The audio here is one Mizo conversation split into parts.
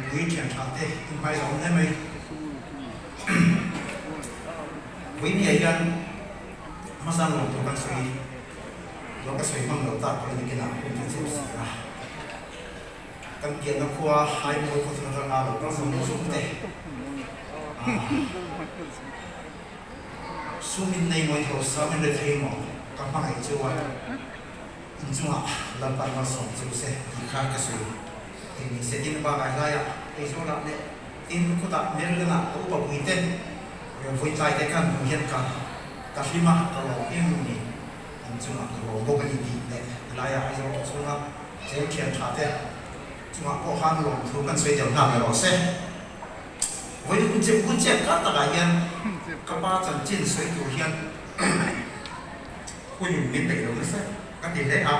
Mipui thian tha te in hmai zawm hle mai. Vawinia hian hmasa nuam tur kan sawi lo ka sawi hmang lo tak pawh ni kinah hun chu chep si a. Kan pianna khua Haimawi khaw thar atanga lo kal zawng zawng te sum in nei mawi tho sa min rethei maw ka hmangaih chu a. Inchungah Lalpan malsawm chu se tih kha ka sawi eng ni se tin bakah helaiah Aizawlah leh tin khutah Maryland-ah ka upa pui te vawitlai te khan hmuh hian ka ka hlim a, ka lawm em ni inchungah ka lawm bawk a ni tih leh helaiah Aizawl khaw chhunga cheng thian tha te chungah pawh khan lawmthu kan sawi tel nghal leh rawh se. Vawi hun chep hun chep kar takah hian ka pa chanchin sawi tur hian Hun min peih lo nasa ka ti hle a.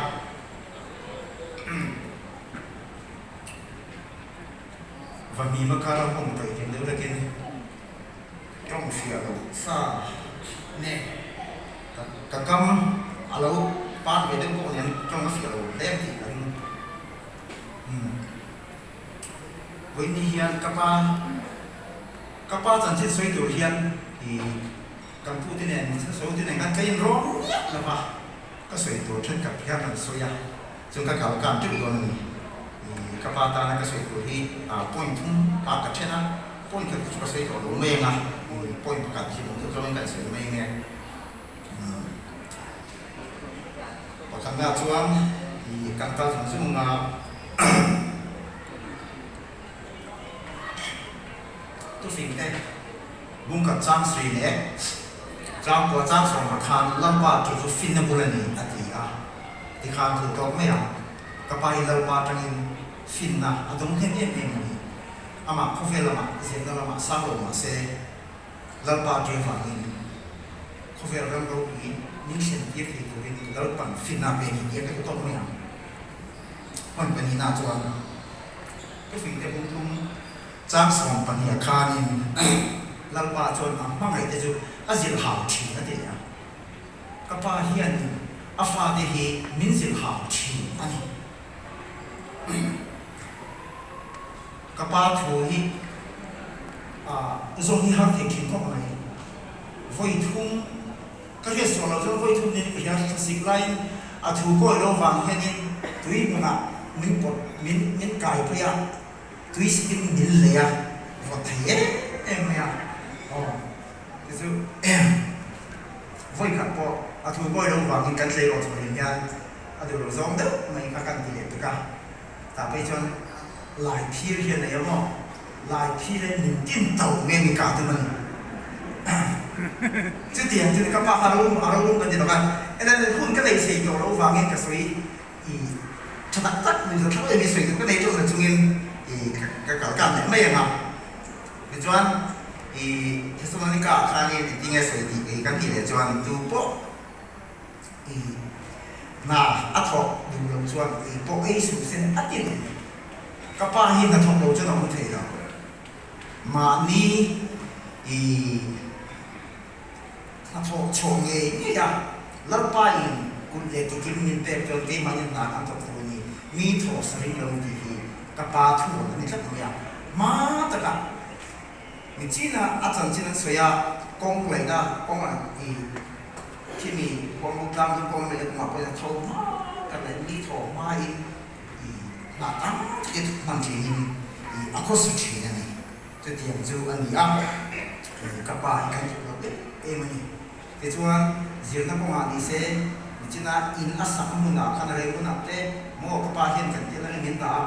Vahmima kara hawng taih tum deuh lekin tawng hriah lo sa nge ka kam a lo pan ve deuh pawh nen tawng a hriah lo hle ang tih ka ring. Vawiin hian ka pa ka pa chanchin sawi tur hian ih Kan pute nen, saute nen khan ka inrawm miah lo va, ka sawi tur thenkhat hian an sawi a, chuan ka kal kan teuh dawn a ni. Ih, ka pa tana ka sawi tur hi point thum ah ka then a, point khat chu ka sawi tawh lo mai ang a, point pakhat hi awm deuh zawngin kan sawi mai ang e. Pakhatna chuan ih, kan kal zung zung a. Tufing te Bungkhat chang sui leh Tlangkua chang sawmah khan Lalpa chu chu finna bul a ni a ti a, tikhan thu tawk mai ang. Ka pa hi Lalpa atangin finna a dawng hnem em em a ni. Amah khawvel lamah zirna lamah sang lo mah se Lalpa ṭi avangin khawvel ram ropui min thlen tir thei turin Lalpan finna a pe a ni tih a ka thu tawk mai ang. Hman pahnihna chuan Thufingte bungthum chang 12 ah khanin Lalpa chuan a hmangaihte chu a zilh hau thin a ti leh a. Ka pa hianin a fate hi min zilh hau thin a ni. Ka pa thu hi zawng hi har thei thin khawp mai. Vawi thum Ka hriat sual loh chuan vawi thum nen ka hria thlasik laiin a thu kawi lo vang hianin tui hmunah min pawt min min kai phei a, tui sikin min lei a, vawt thei em em mai a, aw ti chu vawi khat pawh a thu kawi lo vangin kan tleirawl chhuah hlim hian a duh lo zawng deuh mai kha kan ti leh tuk a, tah phei chuan lai phir hian a nei a maw. Lai phi leh min tin to nge mi kah tum a ni. Chutiang chu ka pa kha ro a ro lung ka ti lo a, ela hun ka nei sei tawh loh vangin ka sawi i tha tak tak min zawh thlak em i sawi tur ka nei tawh na chungin i ka kal kang leh mai ang a. Tichuan i Thessalonica ah khanin engtin nge sawi tih kei kan tih leh chuan tu pawh i hna a thawk duh loh chuan ei pawh ei suh se a ti leh. Ka pa hi hnathawk lo chuan a awm thei lo. Mahni i hnathawh chhuah ngei ngei a, Lalpa in kut leh tikim min pek chuan keimahni hna kan thawk tur a ni, mi thaw sa ring lo tih hi ka pa thu rawn a ni tlat mai a. Hma takah michina a chanchin an sawi a, kawng laihna kawng an i khimi kawng tlang chu kawng laihna kawngah pawhin a tho hma tak leh mi thaw hmain i hna tam takin hman thinin i a khawsa thin a ni. Chutiang chu a ni a, ka pa hi kan tluk lo em em a ni. Tichuan, zirna kawngah ni se, nichina in a sak hmunah khan a rei hmunah te maw ka pa hian kan tihna hi min dah a.